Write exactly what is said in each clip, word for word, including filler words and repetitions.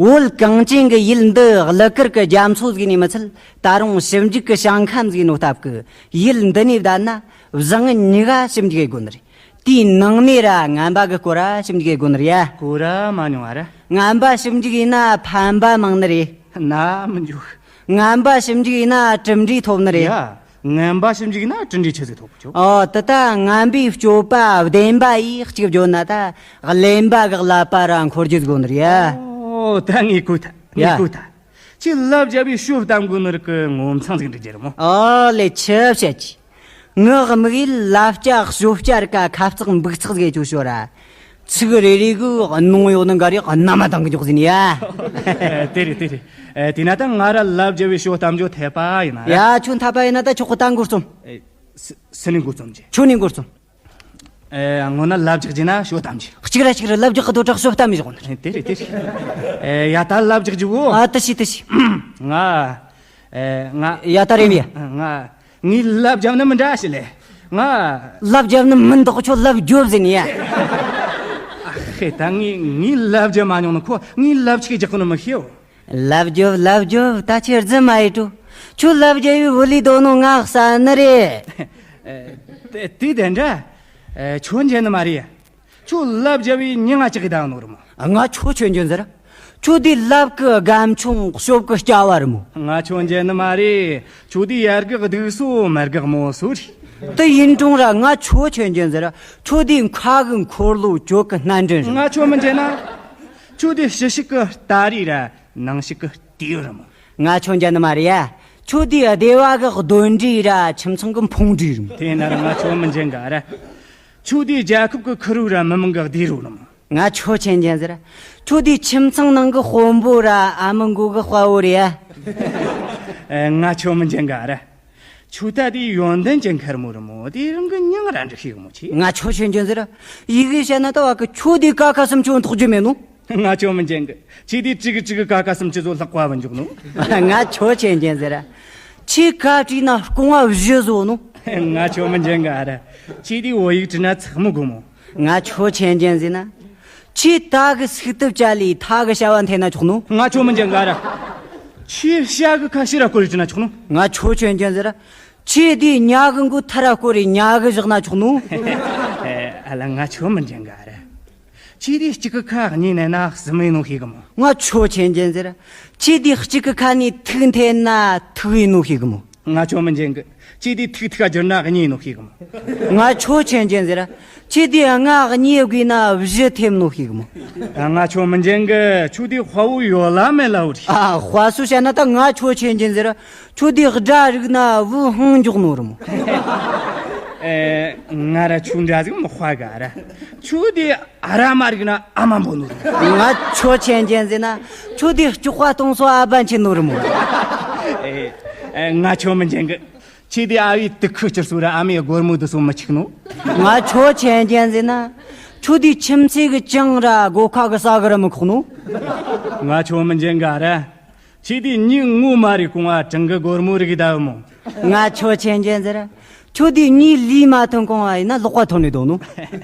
བོད་གངས་ཅན་གི་ཡུལ་འདི་གླུ་གར་གི་རྒྱ་མཚོ་ཟིག་ནས་མི་ཚད། ད་རུང་ཞིབ་འཇུག་གི་ཞིང་ཁམས་ཟིག་ནོ་སྟབས་གི། ཡུལ་འདི་ནས་བསྡད་ན་བཟང་ངན་གཉིས་ཀ་ཞིབ་འཇུག་ཡེད་དགོ་ནི་རེད། དེའི་ནང་ནས་ར་ངན་པ་གི་སྐོར་ར་ཞིབ་འཇུག་ཡེད་དགོ་ནི་རེད་ཡ། གོ་ར་མ་མྱོང་ཨ་ར། ངན་པ་ཞིབ་འཇུག་ཡས་ན་ཕན་པ་མང་ནི་རེད། ན་མི་འཇུག་ངན་པ་ཞིབ་འཇུག་ཡས་ན་གྲུབ་འབྲས་ཐོབ་ནི་རེད། ཡ། ངན་པ་ཞིབ་འཇུག་ཡས་ན་གྲུབ་འབྲས་ཆི་ཟིག་ཐོབ་གི་ཆོག་ཨོ། དེ་ད་ངན་པའི་སྤྱོད་པ་བདེན་པ་ཡིས་གཅིག་བརྗོད་ན་ད་གླེན་པ་གི་ཀླད་པ་ར་འཁོར་རྒྱུ་ཟིག་དགོ་ནི་རེད་ཡ། ཨོ། ད་ངས་གོ་ཐལ། ཡ། ངས་གོ་ཐལ། ཁྱོས་ལབ་བརྒྱབ་བས་ཤོབ་གཏམ་གོ་ནོ་རིགས་གི་ངོ་མཚང་ཟིག་འབྲི་རྒྱུ་རེད་མོ། ཨོ་ལེ། ཆི་བཤད་ཀྱི། ངའི་དམིགས་ཡུལ་ལབ་རྐྱལ་ཤོབ་རྐྱལ་རིགས་ཀ་ཁ་བརྩེགས་འབུག་ཚགས་ཟིག་ཡེད་རྒྱུ་ཤོད་ར། ཚིག་རེ་རེ་གི་ནང་ཡོད་ནི་འགའ་རེ་གནམ་མ་དང་གི་འཇོག་ཟིན་ཡ། དེ་རེད། དེ་རེད། ཨེ། དེ་ན་ད་ང་ར་ལབ་བརྒྱབ་བས་ཤོབ་གཏམ་རྒྱུ་འཐད་པ་ཡིན་ན་ར། ཡ། ཁྱོད་འཐད་པ་ཡིན་ན་ད་ཁྱོད་ཀོ་ད་འགོ་རྩོམ། ཨེ། སུ་སུ་ནས་འགོ་རྩོམ་རྒྱུ། ཁྱོད་ནས་འགོ་རྩོམ། ཨེ། སྔོན་ན་ལབ་རྒྱག་རྒྱུ་ན་ཤོབ་གཏམ་རྒྱུ། གཅིག་ར་གཅིག་ར་ལབ་རྒྱག་གི་དོ་དྲག་ཤོབ་གཏམ་མི་བཞག་ནི། དེ་རེད། དེ་རེད། ཨེ། ཡ། ད་ལབ་རྒྱག་རྒྱུ་བོ། ཨ། དེ་ཤི། དེ་ཤི། ང་། ཨེ། ང་། ཡ། ད་རེམ་ཡ། ང་། ངས་ལབ་བརྒྱབ་ནི་མི་འདྲ་ཞིག་ལས། ང་། ལབ་བརྒྱབ་ནི་མིན་དོག་ཁྱོད་ལབ་རྒྱོབ་ཟིན་ཡ། ཨ་ཧེ། ད་ངས་ངས་ལབ་བརྒྱབ་མ་མྱོང་ནི་ཁོ། ངས་ལབ་ཆི་རྒྱག་གོ་ནི་མི་ཤེས། ལབ་རྒྱོབ། ལབ་རྒྱོབ། ད་ཁྱོད་རྫུན་མ་ཡེད་དྲོ། ཁྱོད་ལབ་རྒྱབ་བས་བུ་ལི་དོ་ནོ་ང་གསལ་ནི་རེད། ཨེ། དེ་དེ་དེ་འདྲ། ཨེ། ཁྱོད་འཇན་ནི་མ་རེད། ཁྱོད་ལབ་རྒྱབ་བས་མྱི་ང་ཅག་གི་ད་ནོ་རེད་མོ། ང་ཁྱོད་ཆོས་འཇོན་ཟེར། ཁྱོད་དེ་ལབ་གི་སྒམ་ཆུང་ཤོབ་གི་སྐྱ་བ་རེད་མོ། ང་ཁྱོད་འཇན་ནི་མ་རེད། ཁྱོད་དེ་ཡར་གི་སྡུག་སོ་མར་གི་རྨོ་སོ་རེད། དེ་ཡིན་རུང་ར་ང་ཁྱོད་ཆོས་འཇོན་ཟེར། ཁྱོད་དེ་ཁ་གི་འཁོར་ལོ་གྱོད་གི་སྣ་འདྲེན་རེད། ང་ཁྱོད་མི་འཇན་ན། ཁྱོད་དེ་ཕྱི་ཕྱོགས་གི་སྟ་རེ་ར་ནང་ཕྱོགས་གི་ལྟེ་བ་རེད་མོ། ང་ཁྱོད་འཇན་ནི་མ་རེད་ཡ། ཁྱོད་དེ་སྡེ་བ་གི་གདོན་འདྲེ་ར་ཁྱིམ་ཚང་གི་འཕུང་འདྲེ་རེད་མོ། དེ་ན་ར་ང་ཁྱོད་མི་འཇན་ག་ར། ཁྱོད་དེ་རྒྱལ་ཁབ་གི་ཁུར་བོ་ར་མི་མང་གི་སྡེ་རོ་རེད་མོ། ང་ཁྱོད་ཆོས་འཇོན་ཟེར། ཁྱོད་དེ་ཁྱིམ་ཚང་ནང་གི་དཔོན་པོ་ར་ཨ་མ་མགོ་གི་དཔའ་བོ་རེད་ཡ། ཨེ། ང་ཁྱོད་མི་འཇན་ག་ར། ཁྱོད་ད་དེ་ཡོན་ཏན་ཅན་མཁར་མོ་རེད་མོ། དེ་རང་གི་མྱིང་ར་འབྲི་ཤེས་གི་མོ་ཆི། ང་ཁྱོད་ཆོས་འཇོན་ཟེར། ཡི་གེ་བཤད་ན་ད་བ་གི། ཁྱོད་དེ་ཀ་ཁ་སུམ་ཅུ་ཐོག་རྒྱུ་མེད་ནོ། ང་ཁྱོད་མི་འཇན་གི། ཁྱོད་དེ་ཀྲི་གི་ཀྲི་གི་ཀ་ཁ་སུམ་ཅུ་ཚོ་ལྷག་པ་བུད་འཇུག་ནོ། ང་ཁྱོད་ཆོས་འཇོན་ཟེར། ཁྱོས་ཀ་བྲིས་ན་རྐང་བ་བཞི་བཟོ་ནོ། ང་ཁྱོད་མི་འཇན་ག་ར། ཁྱོད་དེ་བོད་ཡིག་བྲིས་ན་ཚེག་མི་དགོས་མོ། ང་ཁྱོད་ཆོས་འཇོན་ཟེར་ན། ཁྱོས་ད་གི་སུག་ཏུ་བཅད་ལས་ཐ་གི་བྱ་བ་འཐེན་ན་ཆོག་ནོ། ང་ཁྱོད་མི་འཇན་ག་ར། ཁྱོས་ཤ་གི་ཁ་ཕྱིར་ར་བསྐོར་བྱས་ན་ཆོག་ནོ། ང་ཁྱོད་ཆོས་འཇོན་ཟེར། ཁྱོས་དེ་ཉ་གི་མགོ་ཐར་ར་བསྐོར་རེ་ཉལ་གི་བཞག་ན་ཆོག་ནོ། ཨ་ལ། ང་ཁྱོད་མི་འཇན་ག་ར། ཁྱོས་དེ་གཅིག་གི་ཁ་གཉིས་མནན་ན་གསུམ་ཡིན་ནོ་ཤེས་གི་མོ། ང་ཁྱོད་ཆོས་འཇོན་ཟེར། ཁྱོས་དེ་གཅིག་གི་ཁ་ནས་ཐིག་འཐེན་ན་ཐིག་ཡིན་ནོ་ཤེས་གི་མོ། ང་ཁྱོད་མི་འཇན་གི། ཁྱོས་དེ་ཐིག་ཐིག་ག་བསྒྱུར་ན་གཉིས་ཡིན་ནོ་ཤེས་གི་མོ། ང་ཁྱོད་ཆོས་འཇོན་ཟེར། ཁྱོས་དེ་ལྔ་གཉིས་བགོས་ན་བཞི་ཐེབས་ནོ་ཤེས་གི་མོ། ང་ཁྱོད་མི་འཇན་གི། ཁྱོད་དེ་དཔའ་བོ་ཡོད་ལ་མེད་ལ་བོ་རེད། ཨ། དཔའ་སུ་བཤད་ན་ད་ང་ཁྱོད་ཆོས་འཇོན་ཟེར། ཁྱོད་དེ་དགྲ་རིག་ན་བུ་ཧང་འཇོག་ནོ་རེད་མོ། ཨེ། ང་ར་ཁྱོད་འདྲ་ཟིག་མི་དཔའ་ག་ར། ཁྱོད་དེ་ཨ་ར་མ་རིག་ན་ཨ་མ་འབོད་ནོ་རེད། ང་ཁྱོད་ཆོས་འཇོན་ཟེར་ན། ཁྱོད་དེ་སྐྱོགས་པ་གཏོང་སོ་ཨ་བན་ཆེ་ནོ་རེད་མོ། ཨེ། ཨེ། ང་ཁྱོད་མི་འཇན་གི། ཁྱོད་དེ་ཨ་བའི་དུག་ཁུ་སྐྱུར་སོ་ར་ཨ་མའི་སྒོར་མོ་བསྡུ་སོ་མི་འཆུག་ནོ། ང་ཁྱོད་ཆོས་འཇོན་ཟེར་ན། ཁྱོད་དེ་ཁྱིམ་མཚེས་གི་ཅང་ར་སྒོ་ཁ་གི་ས་གི་ར་མི་ཁོག་ནོ། ང་ཁྱོད་མི་འཇན་ག་ར། ཁྱོད་དེ་མྱི་ངོ་མ་རིག་གོང་བ་བྲང་གི་སྒོར་མོ་རིག་གི་ད་བུ་མོ། ང་ཁྱོད་ཆོས་འཇོན་ཟེར། ཁྱོད་དེ་མྱི་ལུས་མ་ཐོན་གོང་བ་ཡིན་ན་ལག་པ་ཐོན་ནས་སྡོད་ནོ།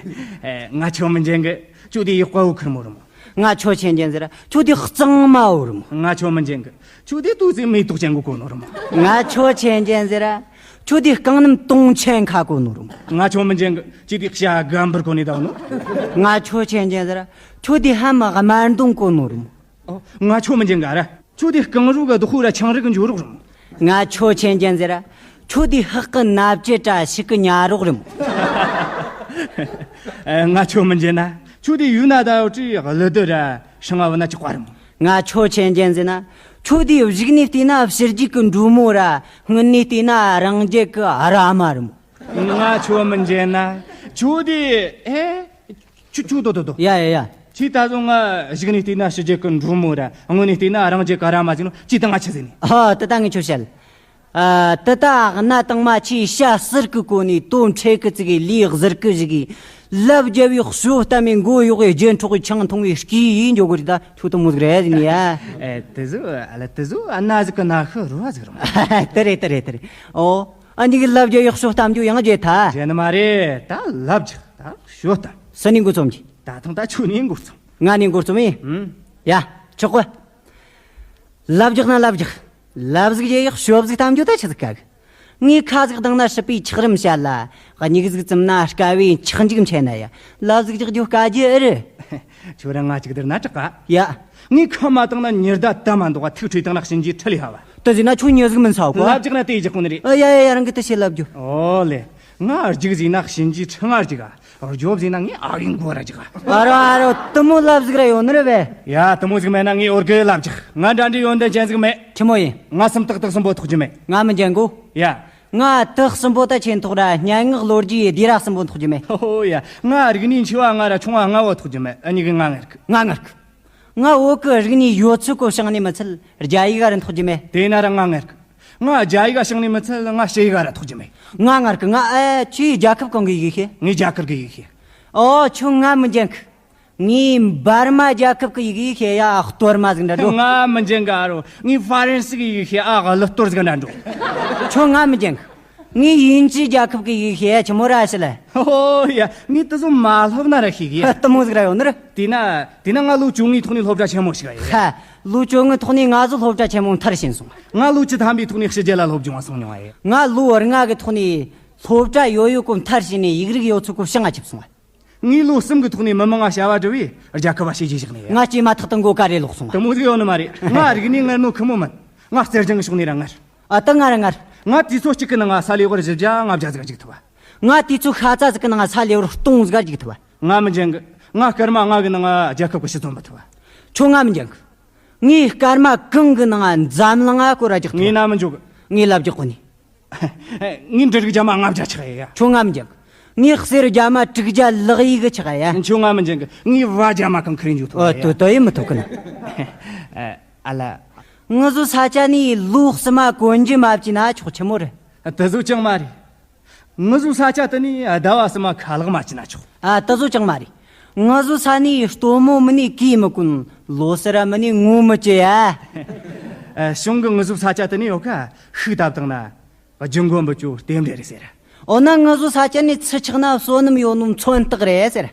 ཨེ། ང་ཁྱོད་མི་འཇན་གི། ཁྱོད་དེ་ཡག་པ་བོ་ཁེར་མོ་རེད་མོ། ང་ཁྱོད་ཆོས་འཇོན་ཟེར། ཁྱོད་དེ་གཙང་མ་བོ་རེད་མོ། ང་ཁྱོད་མི་འཇན་གི། ཁྱོད་དེ་ཏོག་ཙེ་མེ་ཏོག་ཅན་གི་གོ་ནོ་རེད་མོ། ང་ཁྱོད་ཆོས་འཇོན་ཟེར། ཁྱོད་དེ་རྐང་སྣམ་དུང་ཆེན་ཁ་གོ་ནོ་རེད་མོ། ང་ཁྱོད་མི་འཇན་གི། ཁྱོད་དེ་ཤ་སྒམ་པར་གོ་ནས་ད་བུ་མོ། ང་ཁྱོད་ཆོས་འཇོན་ཟེར། ཁྱོད་དེ་ལྷམ་དམར་མདུང་གོ་ནོ་རེད་མོ། ཨོ། ང་ཁྱོད་མི་འཇན་ག་ར། ཁྱོད་དེ་རྐང་རུས་གི་བདག་པོ་ར་ཆང་རིགས་གི་འཇོ་རོགས་རེད་མོ། ང་ཁྱོད་ཆོས་འཇོན་ཟེར། ཁྱོད་དེ་ཧག་གི་སྣབས་ཀྱི་བཀྲ་ཤིས་གི་ཉ་རོགས་རེད་མོ། ཨེ། ང་ཁྱོད་མི་འཇན་ན། ཁྱོད་དེ་ཡུལ་ན་ད་བྲིས་གླུ་དུ་ར་ཧྲང་བ་ན་ཅི་ཀ་རེད་མོ། ང་ཁྱོད་ཆོས་འཇོན་ཟེར་ན། ཁྱོད་དེ་གཞུག་ནས་བལྟས་ན་ཕྱི་རྒྱལ་གི་འབྲུག་མོ་ར་སྔོན་ནས་བལྟས་ན་རང་རྒྱལ་གི་ར་མ་རེད་མོ། ང་ཁྱོད་མི་འཇན་ན། ཁྱོད་དེ། ཨེ། ཁྱོད་ཁྱོད་དོ་དོ་དོ། ཡ་ཡ་ཡ། ཁྱོད་ད་བཟུང་ང་གཞུག་ནས་བལྟས་ན་ཕྱི་རྒྱལ་གི་འབྲུག་མོ་ར་སྔོན་ནས་བལྟས་ན་རང་རྒྱལ་གི་ར་མ་ཟེར་ནོ། ཁྱོད་ད་ང་ཆི་ཟེར་ནི། ཨ། དེ་ད་ངས་ཁྱོད་བཤད། ཨ། དེ་ད་གནའ་དང་མ་ཁྱོས་ཤ་ཟུར་གི་གོན་ནས་དོ་འཕྲེད་གི་བཙུགས་གི་ལུས་གཟུར་གི་བཞུགས་གི། ལབ་རྒྱབ་བས་ཤོབ་གཏམ་མི་མགོ་གཡོགས་གི་རྒྱན་འཕྲོག་གི་ཆང་འཐུང་བའི་སྐྱིད་ཡིན་འཇོག་གི་རེད། ད་ཁྱོད་དེ་མོ་ཟིག་རེད་ཟེར་ནི་ཡ། ཨེ། དེ་ཟོ་ཨ་ལ་དེ་ཟོ་ཨ་ན་ཟིག་གི་ན་ཤི་རུ་བ་ཟིག་རུང་། དེ་རེད། དེ་རེད། དེ་རེད། ཨོ། ཨ་ནི་གི་ལབ་རྒྱབ་བས་ཤོབ་གཏམ་རྒྱུ་ཡང་བརྗེད་ཐལ། བརྗེད་ནི་མ་རེད། ད་ལབ་རྒྱག་ད་ཤོབ་གཏམ། སུ་ནས་འགོ་རྩོམ་གྱི། ད་ཐེངས་ད་ཁྱོད་ནས་འགོ་རྩོམ། ང་ནས་འགོ་རྩོམ་ཡིན། ཨུམ། ཡ། ཆོག་གི། ལབ་རྒྱག་ན་ལབ་རྒྱག། ལབ་ཟིག་རྒྱག་ཡག་ཤོབ་ཟིག་གཏམ་རྒྱུ་ད་ཆི་ཟིག་ག་གི། ངས་ཁ་ཟིག་བཏང་ན་སྲིད་པའི་ཆགས་རིམ་བཤད་ལ། མྱིག་ཟིག་བཙུམ་ན་དཀའ་བའི་ཆགས་འཇིག་འཆད་ན་ཡ། ལབ་ཟིག་རྒྱག་རྒྱུ་དཀའ་རྒྱུ་ཨེ་རེད། ཁྱོད་རང་ང་གཅིག་བསྡུར་ན་དྲག་ག། ཡ། ངས་ཁ་མ་བཏང་ན་ཉི་ཟླ་ད་མ་འདུག་ག། ཐུག་འཕྲོས་བཏང་ན་གཤིན་རྗེའི་ཁྲི་ལས་ཕབ་བ། དེ་ཟེར་ན་ཁྱོད་མྱི་ཟིག་མིན་ས་གོ། ལབ་རྒྱག་ན་དེ་ཡི་རྒྱག་གོ་ནི་རེད། ཨ། ཡ་ཡ་ཡ། རང་གི་དེ་བཤད་ལབ་རྒྱུ། ཨོ་ལེ། ང་རྒྱུག་ཟེར་ན་གཤིན་རྗེའི་ཁྲི་ང་རྒྱུག་ག། རྒྱོབ་ཟེར་ན་ངས་ཨ་ཡིན་གོ་ར་རྒྱུག་ག། ཨ་རོ་ཨ་རོ། དེ་མོ་ལབ་ཟིག་ར་ཡོད་ནི་རེད་བས། ཡ། དེ་མོ་ཟིག་མེད་ན་ངས་འོར་གི་ལབ་རྒྱག། ང་འདྲ་འདྲའི་ཡོན་ཏན་ཅན་ཟིག་མེད། ཆི་མོ་ཡིན། ང་སུམ་རྟགས་དག་གསུམ་པོ་ཐོགས་རྒྱུ་མེད། ང་མི་འཇོན་གོ། ཡ། ང་དག་གསུམ་པོ་ད་ཆེ་ཐོག་ར། སྙན་ངག་ལོ་རྒྱུས་ཡི་སྡེ་ར་གསུམ་པོ་ཐོགས་རྒྱུ་མེད། ཧོ་ཧོ་ཡ། ང་རིག་གནས་ཆེ་བ་ལྔ་ར་ཆུང་བ་ལྔ་བོ་ཐོགས་རྒྱུ་མེད། ཨ་ནི་གི་ང་ངར་གི། ང་ངར་གི། ང་བོད་གི་རིག་གནས་ཡོད་ཚད་གོ་བྱང་ནས་མི་ཚད་རྒྱ་ཡིག་ག་ར་ཐོགས་རྒྱུ་མེད། དེ་ན་ར་ང་ངར་གི། ང་རྒྱ་ཡིག་ག་བྱང་ནས་མི་ཚད་ང་ཕྱི་ཡིག་ག་ར་ཐོགས་རྒྱུ་མེད། ང་ངར་གི། ང་ཨ་ཁྱོས་རྒྱལ་ཁབ་གང་གི་ཡི་གེ་ཤེས། ངས་རྒྱ་གར་གི་ཡི་གེ་ཤེས། ཨོ། ཁྱོད་ང་མི་འཇོན་གི། ངས་འབར་མ་རྒྱལ་ཁབ་གི་ཡི་གེ་ཤེས་ཡ། ཨ། གཏོར་མ་ཟིག་འདྲ་འགྲོ། ང་མི་འཇོན་ག་རོ། ངས་ཧྥ་རན་སི་གི་ཡི་གེ་ཤེས་ཡ། ཨ། གླུད་གཏོར་ཟིག་འདྲ་འགྲོ། ཁྱོད་ང་མི་འཇོན་གི། ངས་དབྱིན་ཇི་རྒྱལ་ཁབ་གི་ཡི་གེ་ཤེས་ཡ། ཆི་མོ་ར་ཤི་ལ། ཨོ་ཡ། ངས་དེ་ཚོ་མ་སློབ་ན་ར་ཤེས་གི་ཡ། དེ་མོ་ཟིག་ར་ཡོད་ནི་རེད། དེས་ན། དེས་ན་ང་ལོ་བཅོ་ལྔའི་ཐོག་ནས་སློབ་གྲྭ་ཆེན་མོ་ཞུགས་ཡ། ཧ། ལོ་བཅོ་ལྔའི་ཐོག་ནས་ང་ཚོ་སློབ་གྲྭ་ཆེན་མོ་མཐར་ཕྱིན་སོང་། ང་ལོ་བཅུ་ཐམ་པའི་ཐོག་ནས་ཕྱི་རྒྱལ་ལ་སློབ་སྦྱོང་བ་སོང་མྱོང་བ་ཡིན། ང་ལོ་ལྔ་གི་ཐོག་ནས་སློབ་གྲྭ་ཡོད་ཡོད་གོ་མཐར་ཕྱིན་ནས་ཡིག་རིགས་ཡོད་ཚད་གོ་བྱང་ང་ཆིབས་སོང་བ། ངས་ལོ་གསུམ་གི་ཐོག་ནས་མི་མང་ང་བྱ་བ་བསྒྲུབས་བས་རྒྱལ་ཁབ་བ་བྱས་རྗེས་བཞག་ནས་ཡ། ང་སྐྱེས་མ་ཐག་ཏུ་མགོ་དཀར་རེ་ལོག་སོང་བ། དེ་མོ་ཟིག་ཡོད་ནི་མ་རེད། ང་རིག་གནས་ངར་མོ་ཁུ་མོ་མིན། ང་རྩལ་སྦྱོང་གི་ཕྱོགས་ནས་ར་ངར། ཨ། ད་ང་ར་ངར། ང་དུས་ཚོད་གཅིག་གི་ནང་ང་ས་ལེ་བར་བཞི་བརྒྱ་ལྔ་བརྒྱ་ཟིག་རྒྱུག་ཐུབ་བ། ང་དུས་ཚོད་ཤ་ཚ་ཟིག་གི་ནང་ང་ས་ལེ་བར་སྟོང་ཟིག་རྒྱུག་ཐུབ་བ། ང་མི་འཇོན་གི། ང་སྐར་མ་ལྔ་གི་ནང་ང་རྒྱལ་ཁབ་གི་སྤྱི་དོན་འབུལ་ཐུབ་བ། ཁྱོད་ང་མི་འཇོན་གི། ངས་སྐར་མ་གང་གི་ནང་ང་འཛམ་གླིང་ང་སྐོར་ར་རྒྱག་ཐུབ་བ། ངས་ན་མི་འཇོན་གི། ངས་ལབ་རྒྱག་གོ་ནི། ངས་འབྲུ་རིགས་རྒྱ་མ་ལྔ་བརྒྱ་ཆགས་ཡ། ཁྱོད་ང་མི་འཇོན་གི། ངས་གསེར་རྒྱ་མ་དྲུག་བརྒྱ་ལག་ཡིག་གི་ཆགས་ཡ། ཁྱོད་ང་མི་འཇོན་གི། ངས་བ་རྒྱ་མ་གང་ཁུར་འཇུག་ཐུབ། ཨོ། ཡ། དོ་དོ་ཡེ་མི་ཐུབ་གི་ན། ཨ་ལ། ངུ་ཟོ་ས་ཆ་ནས་ལོ་གསུམ་མ་གོན་རྒྱུ་མ་བྱས་ན་ཆོག། ཆི་མོ་རེད། དེ་ཟོ་ཅང་མ་རེད། ངུ་ཟོ་ས་ཆ་དེ་ནས་ཟླ་བ་གསུམ་མ་ཁ་ལག་མ་བྱས་ན་ཆོག། ཨ། དེ་ཟོ་ཅང་མ་རེད། ངུ་ཟོ་ས་ནས་སྟོན་མོ་མིན་ནས་གོས་མི་གོན། ལོ་སར་ར་མིན་ནས་ངོ་མི་བཀྲུ་ཡ། ཨ། གཞུང་གི་ངུ་ཟོ་ས་ཆ་དེ་ནས་ཡོད་ཀ། ཤུགས་བཏབ་བཏང་ན། རྒྱུ་མགོ་འབུད་རྒྱུ་རྟེན་འབྲེལ་རེད་ཟེར། འོ་ན་ངུ་ཟོ་ས་ཆ་ནས་ཚྭ་ཆགས་ན་བསོད་ནམས་ཡོད་ནོ་མཚོན་རྟགས་རེད་ཟེར།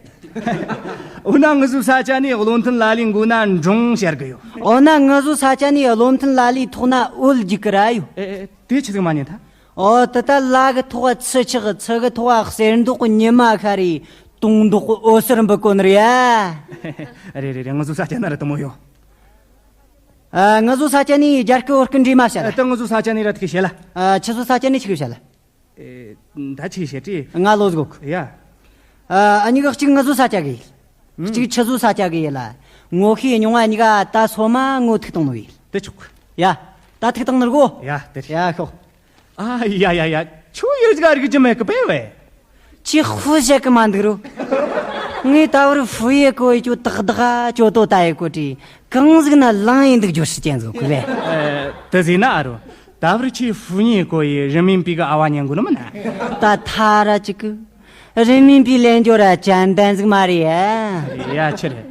འོ་ན་ངུ་ཟོ་ས་ཆ་ནས་བློ་མཐུན་ལ་ལའི་མགོ་ན་འབྲོང་ཤར་གི་ཡོད། འོ་ན་ངུ་ཟོ་ས་ཆ་ནས་བློ་མཐུན་ལ་ལའི་ཐོག་ན་འོད་རྒྱུག་གི་ར་ཡོད། ཨེ། ཨེ། དེ་ཆི་ཟིག་མ་ཉན་ཐལ། ཨོ། དེ་ད་ལ་གི་ཐོག་ཚྭ་ཆགས། ཚྭ་གི་ཐོག་གསེར་མདོག་གི་ཉི་མ་ཤར་རེ། དུང་མདོག་གི་འོད་ཟེར་འབུད་གོ་ནི་རེད་ཡ། རེད་རེད་རེད། ངུ་ཟོ་ས་ཆ་ན་ར་དེ་མོ་ཡོད། ཨ། ངུ་ཟོ་ས་ཆ་ནས་རྒྱ་སྐད་བོད་སྐད་འདྲེས་མ་བཤད་ལ། ཨ། ད་ངུ་ཟོ་ས་ཆ་ནས་ར་དེ་གི་བཤད་ལ། ཨ། ཁྱི་ཟོ་ས་ཆ་ནས་ཆི་གི་བཤད་ལ། ཨེ། ད་ཆི་བཤད་དྲི། ང་ལོ་ཟིག་གོ་གི། ཡ། ཨ། ཨ་གཉིས་ཀ་གཅིག་ངུ་ཟོ་ས་ཆ་གི་ཡིན། ཨུམ། གཅིག་ཁྱི་ཟོ་ས་ཆ་གི་ཡིན་ལ། ངོ་ཤེས་རྙིང་བ་གཉིས་ཀ་ད་སོ་མ་ངོ་ཐུག་བཏང་ནོ་ཡིན། དེ་ཆོག་གི། ཡ། ད་ཐུག་བཏང་ནི་རེད་གོ། ཡ། དེ་རེད། ཡ། ཤོག། ཨ། ཡ་ཡ་ཡ། ཁྱོད་ཡུལ་ཟིག་རིག་རྒྱུ་མེད་གི་པས་བས། ཁྱོས་ཧྥུ་བཤད་གི་མ་འདུག་རོ། ངས་ད་བར་ཧྥུ་ཡེ་གོ་ཡེ་ཅོ་ཏག་ཏག་ཅོ་ཏོ་ད་ཡེ་གོ་དྲི། གང་ཟིག་ན་ལང་ཡེ་འདུག་རྒྱུ་ཧྲི་ཅན་ཟོ་གི་བས། ཨེ། དེ་ཟེར་ན་ཨ་རོ། ད་བར་ཁྱོས་ཧྥུ་ཉེ་གོ་ཡེ་རི་མིན་པི་གི་ཨ་བ་ཉན་གོ་ནི་མིན་ན། ད་ཐ་ར་ཅིག་གི། རི་མིན་པི་ལེན་འཇོ་ར་ཅན་དན་ཟིག་མ་རེད་ཡ། ཡ། ཆི་རེད།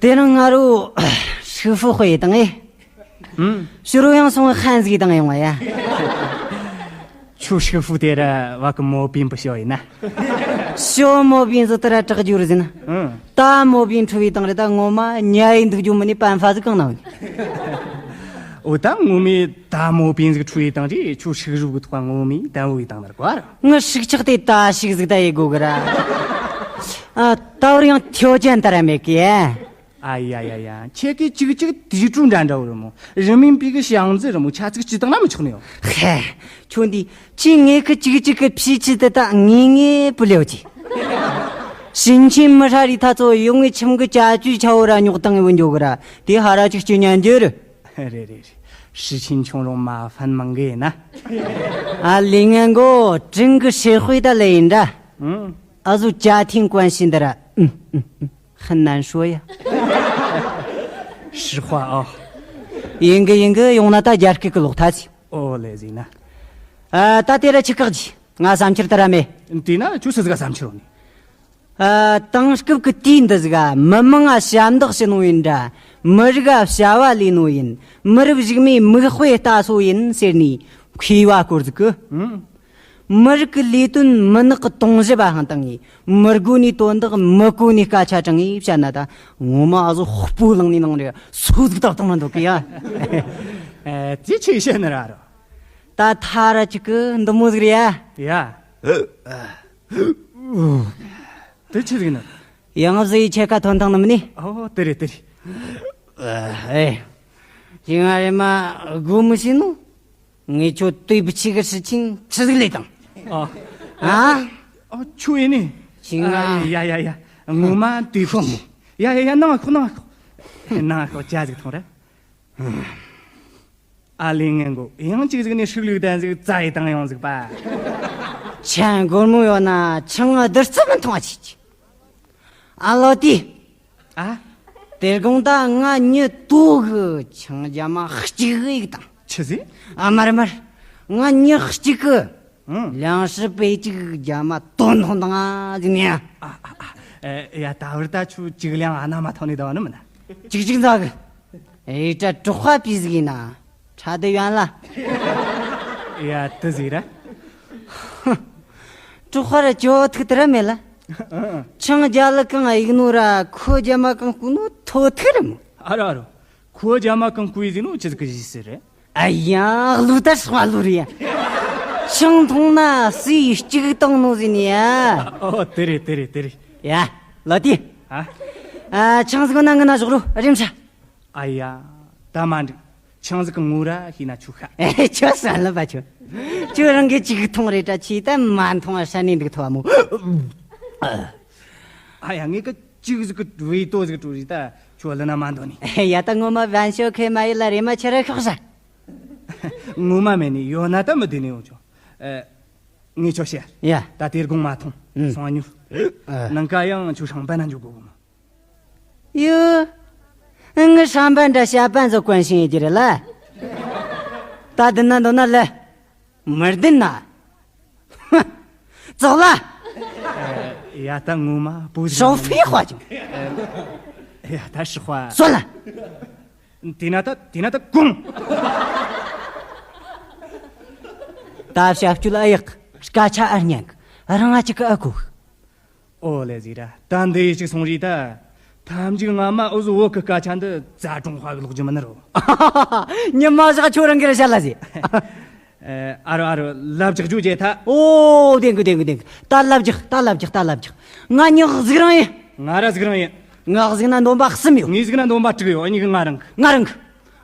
དེ་རིང་ང་རོ་ཧྲི་ཧྥུ་ཧོ་ཡེ་དང་ཨེ། ཨུམ། ཕྱི་རུ་ཡང་སོང་ཧན་ཟིག་དང་ཡོང་བ་ཡ། ཁྱོད་ཧྲི་ཧྥུ་དེ་ར་བ་གི་མོ་པིན་པུ་ཤོ་ཡིན་ན། ཤོ་མོ་པིན་ཟོ་དེ་ར་དྲག་རྒྱུ་རེད་ཟེར་ན། ཨུམ། ད་མོ་པིན་ཁྲུ་ཡེ་དང་རེད། ད་ངོ་མ་ཉ་ཡེ་འདུག་རྒྱུ་མིན་ནི་པན་ཧྥ་ཟིག་གང་ན་ཡོད་ནི། འོ། ད་ངོ་མའི་ད་མོ་པིན་ཟིག་ཁྲུ་ཡེ་དང་རེད། ཁྱོད་ཧྲི་ཧྥུ་གི་ཐོག་ངོ་མའི་ད་བུ་ཡེ་དང་ན་ར་གོ་ར། ངི་ཧྲིག་ཆག་དེ་ད་ཞིག་ཟིག་ད་ཡེ་དགོ་གི་ར། ཨ། ད་བར་ཡང་ཐེའོ་ཅན་ད་ར་མེད་གི་ཡ། ཨ་ཡ་ཡ་ཡ། ཁྱེད་ཀྱིས་ཅིག་ཅིག་དུས་ཀྲུང་འདྲ་འདྲ་བོ་རེད་མོ། རི་མིན་པི་གི་ཞང་ཙི་རེད་མོ། ཆ་ཚིག་ཅི་བཏང་ན་མི་ཆོག་ནི་ཡོད། ཧེ། ཁྱོད་འདི་ཁྱེད་ངེད་ཀི་ཅིག་ཅིག་གི་ཕྱི་ཆི་དེ་ད་ངེས་ངེས་པུ་ལེའོ་ཅི། ཞིང་ཆེན་མི་ཧྲ་རི་ཐ་ཚོ་ཡོང་ངེ་ཁྱིམ་གི་ཅ་ཅུའི་ཆ་བོ་ར་ཉོག་བཏང་ངེ་བུ་འཇོག་གི་ར། དེ་ཧ་ར་ཅིག་ཅི་ཉན་རྒྱུ་རེད། རེད་རེད་རེད། ཧྲི་ཆིན་ཆུང་རུང་མ་ཧྥན་མང་གི་ཡིན་ན། ཨ་ལི་ངན་གོ་ཀྲིན་གི་ཧྲེ་ཧུའེ་ད་ལེ་ཡིན་ད། ཨང་། ཨ་ཟུ་ཅ་ཐིང་ཀོན་ཤིན་ད་ར། ཨུམ་ཨུམ་ཨུམ། 很难说呀。 实话哦。 ཡིན་གི་ཡིན་གི། ཡོང་ན་ད་རྒྱ་སྐད་གི་ལོག་ཐ་ཚི། ཨོ་ལེ་ཟིན་ན། ཨ། ད་དེ་ར་ཆི་ཁག་ཅི། ང་བསམ་འཆར་ད་ར་མེད། དེ་ན་ཁྱོད་སུ་ཟིག་ག་བསམ་འཆར་ཡོད་ནི། ཨ། དེང་སྐབས་ཀྱི་དུས་འདི་ཟིག་ག་མི་མང་ང་ཞབས་འདེགས་ཞུ་ནོ་ཡིན་ད་ར། མི་རིགས་ང་བྱ་བ་ལས་ནོ་ཡིན། མི་རབས་གཞུག་མའི་མིག་དཔེ་ལྟ་སོ་ཡིན་ཟེར་ནི་མཁས་པ་སྐོར་ཟིག་གི། ཨང་། མི་རིགས་ཀྱི་ལས་དོན་མི་ནག་གི་དུང་ཞབས་ཨ་ཧང་བཏང་ངས། མི་དགོས་ནས་དོན་དག་མི་གོ་ནས་སྐད་ཆ་དྲང་ངས་བཤད་ན། ད་ངོ་མ་ཨ་ཟོ་སྤུ་ལངས་ནས་ནང་རེ་སོ་ཟིག་ཏག་ཏག་མ་འདུག་གི་ཡ། ཨེ། དེ་ཆི་བཤད་ནི་ར་རོ། ད་ཐ་ར་ཅིག་གི་འདི་མོ་ཟིག་རེད་ཡ། ཡ། དེ་ཆི་ཟིག་ནི། ཡང་ཟེ་ཡི་ཆེ་ཁ་ཐོན་ཐང་ནི་མིན་ནི། ཨོ། དེ་རེད། དེ་རེད། ཨེ། ཁྱེད་ང་རེ་མ་དགོས་མི་ཤེས་ནོ། ངས་ཁྱོད་对不起གི་事情ཆི་ཟིག་ལས་དང་། ཨ། ཨ། ཨ། ཁྱོད་ཡིན་ནི། ཁྱེད་ང་། ཨ། ཡ་ཡ་ཡ། ངོ་མ་对不起། ཡ་ཡ་ཡ། ནང་ཤོག་ནང་ཤོག་ནང་ཤོག་ཇ་ཟིག་འཐུང་ར། ཨ་ལས། ངན་གོ། ཡང་ཅིག་ཟིག་ནས་ཧྲིག་ལུག་ལྡན་ཟིག་བཙལ་ཡི་བཏང་ཡོང་ཟིག་པ། ཆང་སྒོར་མོ་ཡོད་ན་ཆང་བདུད་རྩི་མི་འཐུང་བ་ཆི་ཆི། ཨ་ལོ་དེ། ཨ། དེ་དགོང་ད་ང་མྱི་དོ་གི་ཆང་རྒྱ་མ་གཅིག་གི་ཡིག་དང་། ཆི་ཟིག་ཨ་མར་མར། ང་མྱི་གཅིག་གི། ཨང་། ལང་ཧྲི་པེ་གཅིག་རྒྱ་མ་དོན་ཐོང་དང་ཨ་ཟིག་ནས། ཨ་ཨ་ཨ། ཨེ། ཡ། ད་བར་ད་ཆུ་གཅིག་ལང་ཨ་ན་མ་ཐོན་ནི་ད་བ་ནི་མིན་ན། གཅིག་གཅིག་འཛག་གི། ཨེ། ད་གྲོགས་པ་པི་ཟིག་ཡིན་ན། ཁྲ་དེ་ཡོན་ལ། ཡ། དེ་ཟིག་ར། གྲོགས་པ་ར་ཅོ་ཐུག་དེ་ར་མེད་ལ། ཨང་། ཆང་རྒྱ་ལི་གང་ཨིག་ནོ་ར་ཁོ་རྒྱ་མ་གང་སྐུ་ནོ་ཐོ་ཐུག་ར་མོ། ཨ་རོ་ཨ་རོ། ཁོ་རྒྱ་མ་གང་སྐུ་ཡི་ཟིག་ནོ་ཆི་ཟིག་གི་ཟིག་ཟེར་རེད། ཨ་ཡ། ལུ་ད་སྲ་ལུ་རེད་ཡ། ཆང་འཐུང་ན་སུས་གཅིག་བཏང་ནོ་ཟིན་ཡ། ཨོ། དེ་རེད། དེ་རེད། དེ་རེད། ཡ། ལོ་དེ། ཨ། ཨ། ཆང་ཟིག་ན་ང་ན་ཞོག་རོ་རིམ་ཤ། ཨ་ཡ། ད་མ་འགྲིག་ཆང་ཟིག་གི་ངོ་ར་ཤེས་ན་ཆོག་ཤ། ཨེ། ཁྱོད་སོན་ལ་པ་ཁྱོད། ཁྱོད་རང་གི་གཅིག་འཐུང་རེད་དྲ་ཆི་ད་མ་འཐུང་བ་ཧྲ་ནས་འདུག་ཐོ་བ་མོ། ཨ་ཡ། ངས་གི་གཅིག་ཟིག་གི་བེ་ཏོ་ཟིག་བྲོ་རེད། ད་ཁྱོད་ལ་ན་མ་འདོད་ནི། ཡ། ད་ངོ་མ་བན་ཤོ་ཁེ་མ་ཡི་ལ་རེ་མ་ཆེ་ར་ཤོག་ཤ། ངོ་མ་མེད་ནི་ཡོད་ན་ད་མི་བདེ་ནི་ཡོང་ཆོག་ཨེ། ངས་ཁྱོད་བཤད། ཡ། ད་དེ་དགོང་མ་འཐུང་། ཨུམ། སང་ཉོ། ཨ། ནངས་ཀ་ཡང་ཁྱོད་ཧྲང་པན་ན་འཇུག་དགོ་གི་མོ། ཡོ། ངི་ཧྲང་པན་འདྲ་ཞ་པན་ཟོ་གོན་ཤིང་ཡོད་ཀྱི་རེད་ལ། ད་བདེན་ན་འདོད་ན་ལ། མི་བདེན་ན། ཧ། ཙོག་ལ། ཡ། ད་ངོ་མ་པོ་ཟིག་ཧྲོ་ཕི་ཧོ་ཅིང་། ཡ། ད་ཧྲི་ཧོ། སོ་ལ། དེ་ན་ད། དེ་ན་ད་གུང་། ད་ཞབས་ཀྱུ་ལ་ཨ་ཡག་སྐད་ཆ་ཨ་སྙན་གི། རང་ང་ཅིག་གི་ཨ་གོ་གི། ཨོ་ལེ་ཟིག་ར། ད་འདི་ཡི་ཅིག་སོང་རེད་ད། ཐམས་ཅད་ངོ་མ་འུ་ཟོ་བོད་གི་སྐད་ཆ་འདི་རྩ་ཀྲུང་ཧྭ་གི་ལོག་རྒྱུ་མིན་ནི་རོ། ཉི་མ་ཞག་ཁྱོད་རང་གི་ར་བཤད་ལ་ཟེ། ཨ་རོ་ཨ་རོ། ལབ་རྒྱག་རྒྱུ་བརྗེད་ཐལ། ཨོ། བདེན་གི་བདེན་གི་བདེན་གི། ད་ལབ་རྒྱག་ད་ལབ་རྒྱག་ད་ལབ་རྒྱག་ང་མྱི་གཟུགས་རིང་ཡིན། ང་ར་གཟུགས་རིང་ཡིན། ངའི་གཟུགས་ན་འདོམ་པ་གསུམ་ཡོད། ངའི་གཟུགས་ན་འདོམ་པ་དྲུག་ཡོད། གཉིས་ཀ་ང་རིང་གི། ང་རིང་གི།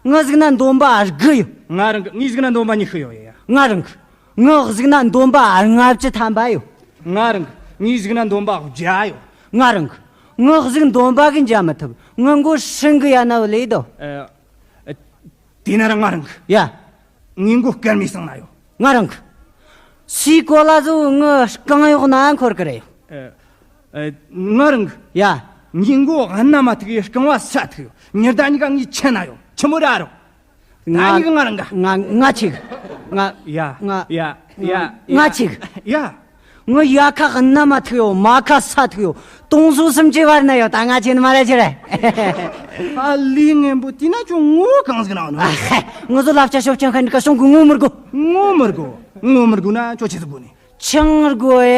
ངའི་གཟུགས་ན་འདོམ་པ་དགུ་ཡོད། ང་རིང་གི། ངའི་གཟུགས་ན་འདོམ་པ་ཉི་ཤུ་ཡོད་ཡ། ང་རིང་གི། ངའི་གཟུགས་ན་འདོམ་པ་ལྔ་བཅུ་ཐམ་པ་ཡོད། ང་རིང་གི། ངའི་གཟུགས་ན་འདོམ་པ་བརྒྱ་ཡོད། ང་རིང་གི། ངའི་གཟུགས་འདོམ་པ་གིས་འཇལ་མི་ཐུབ། ངའི་མགོ་སྲིན་གིས་ཡ་ན་བུ་ལས་དོ། ཨ། ཨ། དེ་ན་ར་ང་རིང་གི། ཡ། ངའི་མགོ་སྐར་མའི་གསེང་ན་ཡོད། ང་རིང་གི། སའི་གོ་ལ་ཟོ་ངའི་རྐང་འོག་ན་འཁོར་གི་རེད། ཨ། ཨ། ང་རིང་གི། ཡ། ངའི་མགོ་གནམ་མ་ཐུག་ཡི། རྐང་བ་ས་ཐུག་ཡོད། ཉི་ཟླ་གཉིས་ཀ་ངའི་ཁྱེད་ན་ཡོད། ཆི་མོ་ར་རོ། ང་། ད་གཉིས་ཀ་ང་རིང་ག། ང་། ང་ཆིག་ང་། ཡ། ང་། ཡ། ཡ། ང་ཆིག་ཡ། ངའི་ཡ་ཁ་གནམ་མ་ཐུག་ཡོད། མ་ཁ་ས་ཐུག་ཡོད། དུང་སོ་སུམ་ཅུའི་བར་ན་ཡོད། ད་ང་ཆེ་ནི་མ་རེད་ཆི་རེད། ཨ་ལས། ངན་པོ་དེ་ན་ཁྱོད་ངོ་གང་ཟིག་ན་ནོ། ཨ་ཧེ། ངུ་ཟོ་ལབ་ཆ་ཤོབ་ཆང་ཁན་ནི་ཀ་སོང་གི། ངོ་མི་དགོ། ངོ་མི་དགོ། ངོ་མི་དགོ་ན་ཁྱོད་ཆི་ཟིག་དགོ་ནི། ཆང་དགོ་ཡ།